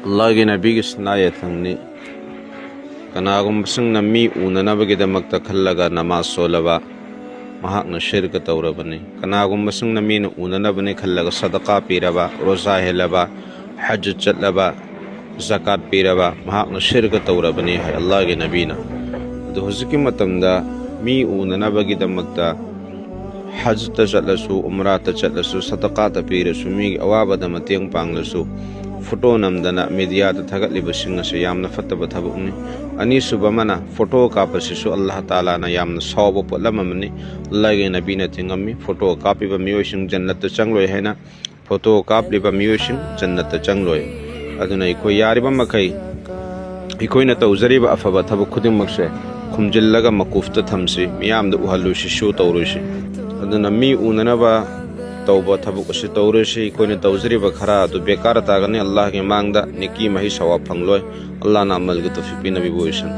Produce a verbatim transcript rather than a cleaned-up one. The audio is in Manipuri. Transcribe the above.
ꯑꯜꯂꯥꯍꯒꯤ ꯅꯕꯤꯒꯤ ꯁꯅꯥ ꯌꯥꯊꯪꯅꯤ꯫ ꯀꯅꯥꯒꯨꯝꯕꯁꯤꯡꯅ ꯃꯤ ꯎꯅꯅꯕꯒꯤꯗꯃꯛꯇ ꯈꯜꯂꯒ ꯅꯃꯥꯖ ꯁꯣꯜꯂꯕ, ꯃꯍꯥꯛꯅ ꯁꯤꯔꯀ ꯇꯧꯔꯕꯅꯤ꯫ ꯀꯅꯥꯒꯨꯝꯕꯁꯤꯡꯅ ꯃꯤꯅ ꯎꯅꯅꯕꯅꯤ ꯈꯜꯂꯒ ꯁꯗꯀꯥ ꯄꯤꯔꯕ, ꯔꯣꯖꯥ ꯍꯦꯜꯂꯕ, ꯍꯖ ꯆꯠꯂꯕ, ꯖꯀꯥꯠ ꯄꯤꯔꯕ, ꯃꯍꯥꯛꯅ ꯁꯤꯔꯀ ꯇꯧꯔꯕꯅꯤ ꯍꯥꯏ ꯑꯜꯂꯥꯍꯒꯤ ꯅꯕꯤꯅ꯫ ꯑꯗꯨ ꯍꯧꯖꯤꯛꯀꯤ ꯃꯇꯝꯗ ꯃꯤ ꯎꯅꯅꯕꯒꯤꯗꯃꯛꯇ ꯍꯖꯇ ꯆꯠꯂꯁꯨ, ꯎꯝꯔꯥꯇ ꯆꯠꯂꯁꯨ, ꯁꯗꯀꯥꯇ ꯄꯤꯔꯁꯨ, ꯃꯤꯒꯤ ꯑꯋꯥꯕꯗ ꯃꯇꯦꯡ ꯄꯥꯡꯂꯁꯨ, ꯐꯣꯇꯣ ꯅꯝꯗꯅ ꯃꯤꯗꯤꯌꯥꯗ ꯊꯥꯒꯠꯂꯤꯕꯁꯤꯡ ꯑꯁꯤ ꯌꯥꯝꯅ ꯐꯠꯇꯕ ꯊꯕꯛꯅꯤ꯫ ꯑꯅꯤꯁꯨꯕ ꯑꯃꯅ, ꯐꯣꯇꯣ ꯀꯥꯞꯄꯁꯤꯁꯨ ꯑꯜꯂꯥꯍ ꯇꯥꯂꯥꯅ ꯌꯥꯝꯅ ꯁꯥꯎꯕ ꯄꯣꯠꯂꯝ ꯑꯃꯅꯤ꯫ ꯑꯜꯂꯥꯍꯒꯤ ꯅꯕꯤꯅ ꯊꯤꯡꯉꯝꯃꯤ, ꯐꯣꯇꯣ ꯀꯥꯞꯄꯤꯕ ꯃꯤꯑꯣꯏꯁꯤꯡ ꯖꯟꯅꯠꯇ ꯆꯪꯂꯣꯏ ꯍꯥꯏꯅ꯫ ꯐꯣꯇꯣ ꯀꯥꯞꯂꯤꯕ ꯃꯤꯑꯣꯏꯁꯤꯡ ꯖꯟꯅꯠꯇ ꯆꯪꯂꯣꯏ꯫ ꯑꯗꯨꯅ ꯑꯩꯈꯣꯏ ꯌꯥꯔꯤꯕ ꯃꯈꯩ ꯑꯩꯈꯣꯏꯅ ꯇꯧꯖꯔꯤꯕ ꯑꯐꯕ ꯊꯕꯛ ꯈꯨꯗꯤꯡꯃꯛꯁꯦ ꯈꯨꯝꯖꯤꯜꯂꯒ ꯃꯀꯨꯐꯇ ꯊꯝꯁꯤ, ꯃꯤꯌꯥꯝꯗ ꯎꯍꯜꯂꯣꯏꯁꯤ, ꯁꯣ ꯇꯧꯔꯣꯏꯁꯤ꯫ ꯑꯗꯨꯅ ꯃꯤ ꯎꯅꯅꯕ ꯇꯧꯕ ꯊꯕꯛ ꯑꯁꯤ ꯇꯧꯔꯣꯏꯁꯤ꯫ ꯑꯩꯈꯣꯏꯅ ꯇꯧꯖꯔꯤꯕ ꯈꯔ ꯑꯗꯨ ꯕꯦꯀꯥꯔ ꯇꯥꯒꯅꯤ꯫ ꯑꯜꯂꯥꯍꯒꯤ ꯃꯥꯡꯗ ꯅꯦꯀꯤ ꯃꯍꯩ ꯁꯋꯥꯕ ꯐꯪꯂꯣꯏ꯫ ꯑꯜꯂꯥꯍꯅ ꯑꯃꯜꯒꯤ ꯇꯧꯐꯤꯛ ꯄꯤꯅꯕꯤꯕ ꯑꯣꯏꯁꯅꯨ꯫